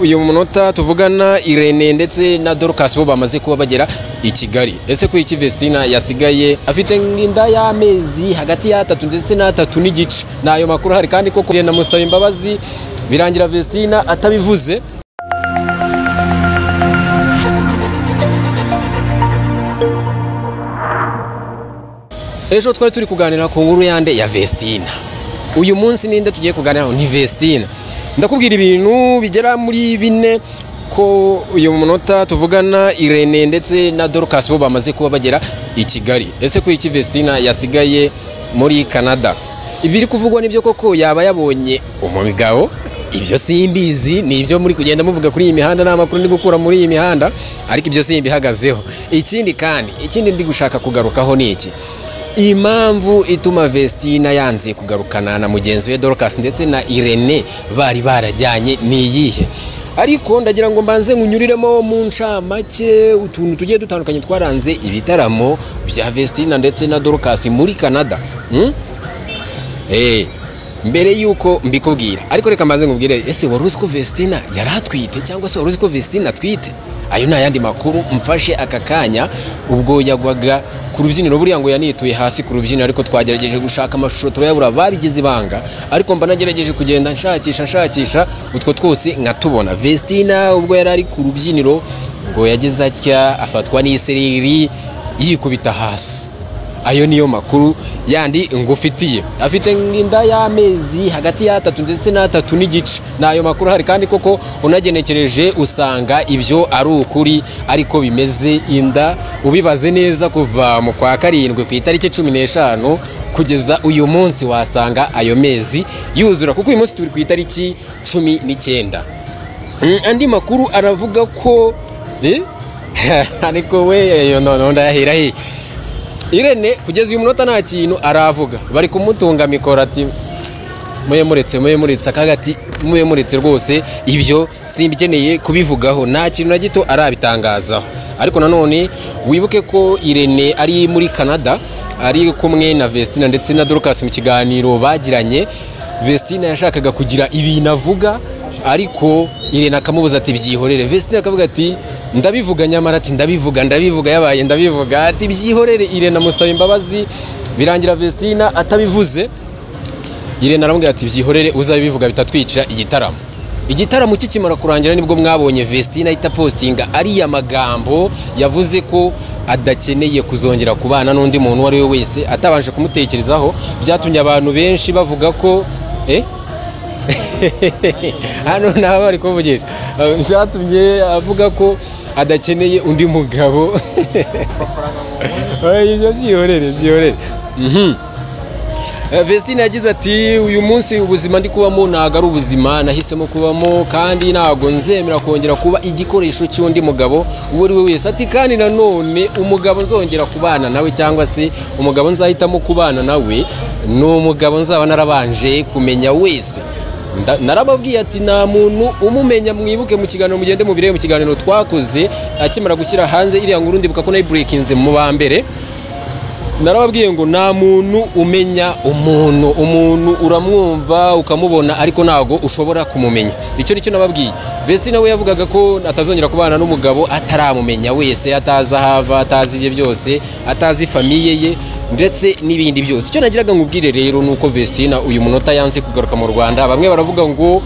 Uyu munota tuvugana Irene ndetse na Dorcas bo bamaze kuba bagera i Kigali. Ese ko iki Vestina yasigaye afite inda y'amezi hagati y'atatu ndetse n'atatu n'igice? Nayo makuru hari kandi koko Irene amusaba imbabazi birangira Vestina atabivuze. Ejo twari turi kuganira ku nkuru yande ya Vestina. Uyu munsi ninde tugiye kuganira ni Vestina. Ndakubwira ibintu bigera muri bine ko uyu munota tuvugana Irene ndetse na Dorcas bo bamaze kuba bagera i Kigali. Ese ko iki Vestina yasigaye muri Canada? Ibiri kuvugwa nibyo koko yaba yabonye umugabo? Ibyo simbizi, ni ibyo muri kugenda muvuga kuri iyi mihanda n'amakuru ndi gukura muri iyi mihanda, ariko ibyo simbihagazeho. Ikindi kandi, ikindi ndi gushaka kugarukaho ni iki? Impamvu ituma Vestina yanze kugarukana na mugenzi we Dorcas ndetse na Irene bari barajyanye ni iyihe? Ariko ndagira ngo mbanze nkunyuriremo mu ncamake utuntu tugiye dutandukanye twaranze ibitaramo bya Vestina ndetse na Dorcas muri Canada. Mbere yuko mbikubwira, ariko reka mbanze nkubwire, ese wari uzi ko Vestina yari atwite cyangwa se wari uzi ko Vestina atwite? Ayo ni ayandi makuru mfashe aka kanya ubwo yagwaga ku rubyiniro, buriya ngo yanituye hasi ku rubyiniro, ariko twagerageje gushaka amashusho turayabura, babigize ibanga, ariko mba nagerageje kugenda nshakisha utwo twose nkatubona. Vestina ubwo yari ari ku rubyiniro ngo yageze atya afatwa n'isereri yikubita hasi. Ayo niyo makuru yandi ngufitiye. Afite inda y'amezi hagati y'atatu ndetse n'atatu n'igice. Nayo makuru hari kandi koko unagenekereje usanga ibyo ari ukuri, ariko bimeze inda ubibaze neza kuva mu kwa karindwi ku itariki 15 kugeza uyu munsi wasanga ayo mezi yuzura, kuko uyu munsi turi ku itariki 19. Andi makuru aravuga ko ariko we yo none ndahira he Irene kugeza uyu munota nta kintu aravuga, bari kumutunga mikoro ati muye muretse akagati muye muretse rwose ibyo simbikeneye kubivugaho, nta kintu na gito arabitangazaho. Ariko nanone wibuke ko Irene ari muri Canada ari kumwe na Vestina ndetse na Dorcas mu kiganiro bagiranye. Vestina yashakaga kugira ibintu avuga ariko Irene akamubuza ati byihorere. Vestina akavuga ati ndabivuga, nyamara ati ndabivuga yabaye ndabivuga, ati byihorere. Irene amusaba imbabazi birangira Vestina atabivuze. Irene aramubwira ati byihorere uzabivuga bitatwicira igitaramo. Igitaramo kikimara kurangira nibwo mwabonye Vestina ahita postinga ariya magambo yavuze ko adakeneye kuzongera kubana n'undi muntu uwo ari we wese atabanje kumutekerezaho. Byatumye abantu benshi bavuga ko hano naba bari kuvugisha, byatumye avuga ko adakeneye undi mugabo. Ibyo byihorere. Vestina yagize ati uyu munsi ubuzima ndi kubamo ntago ari ubuzima nahisemo kubamo, kandi ntago nzemera kongera kuba igikoresho cy'undi mugabo uwo ari we wese. Ati kandi nanone umugabo nzongera kubana nawe cyangwa se umugabo nzahitamo kubana nawe ni umugabo nzaba narabanje kumenya wese. Narababwiye ati nta muntu umumenya, mwibuke mu kiganiro mugende mubirebe mu kiganiro twakoze akimara gushyira hanze iriya nkuru, ndibuka ko nayibreakinze mu ba mbere. Narababwiye ngo nta muntu umenya umuntu, umuntu uramwumva ukamubona ariko ntago ushobora kumumenya. Icyo nicyo nababwiye. Vestina we yavugaga ko atazongera kubana n'umugabo ataramumenya wese, atazi ahava, atazi ibye byose, atazi famiye ye ndetse n'ibindi byose. Icyo nagiraga nkubwire rero nuko Vestina uyu munota yanze kugaruka mu Rwanda. Bamwe baravuga ngo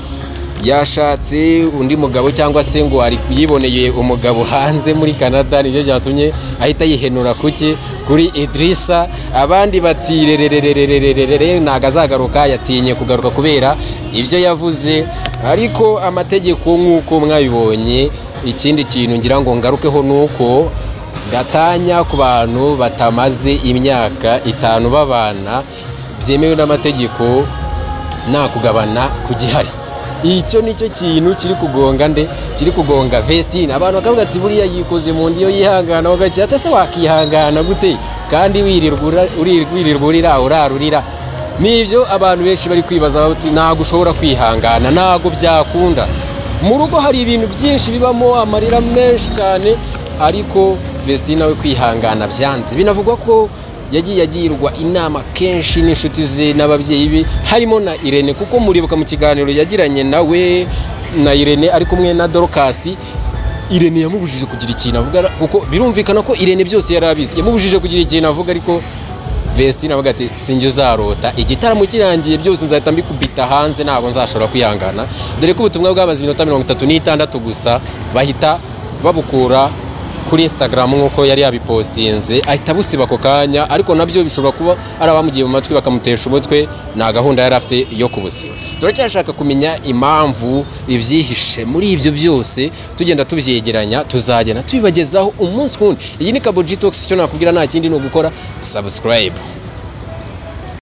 yashatse undi mugabo cyangwa se ngo ari yiboneye umugabo hanze muri Canada, nibyo byatumye ahita yihenura kuki kuri Idrissa. Abandi bati rerererererere ntago azagaruka, yatinye kugaruka kubera ibyo yavuze. Ariko amategeko nk'uko mwabibonye. Ikindi kintu ngira ngo ngarukeho nuko gatanya ku bantu batamaze imyaka 5 babana byemewe n'amategeko nta kugabana ku gihari. Icyo nicyo kintu kiri kugonga nde, kiri kugonga Vestina. Abantu bakavuga ati buriya yikoze mu ndi yo yihangana, bagati ate se wakihangana gute kandi wirirwa urira urarurira. Nibyo abantu benshi bari kwibaza bati ntago ushobora kwihangana, ntago byakunda. Mu rugo hari ibintu byinshi bibamo amarira menshi cyane, ariko Vestina we kwihangana byanze. Binavugwa ko yagiye agirwa inama kenshi n'inshuti ze n'ababyeyi be harimo na Irene, kuko muribuka mu kiganiro yagiranye nawe na Irene ari kumwe na Dorcas, Irene yamubujije kugira ikintu avuga, kuko birumvikana ko Irene byose yari abizi. Yamubujije kugira ikintu avuga, ariko Vestine avuga ati sinjye uzarota igitaramo kirangiye byose nzahita mbikubita hanze, ntabwo nzashobora kwihangana. Dore ko ubutumwa bwamaze iminota 36 gusa, bahita babukura kuri Instagram nk'uko yari yabipostinze, ahita abusiba ako kanya. Ariko nabyo bishobora kuba ari abamugiye mu matwi bakamutesha umutwe, nta gahunda yari afite yo kubusiba. Turacyashaka kumenya impamvu ibyihishe muri ibyo byose, tugenda tubyegeranya, tuzagenda tubibagezaho umunsi ku wundi. Iyi ni Kabo G Talks, icyo nakubwira nta kindi ni ugukora subscribe.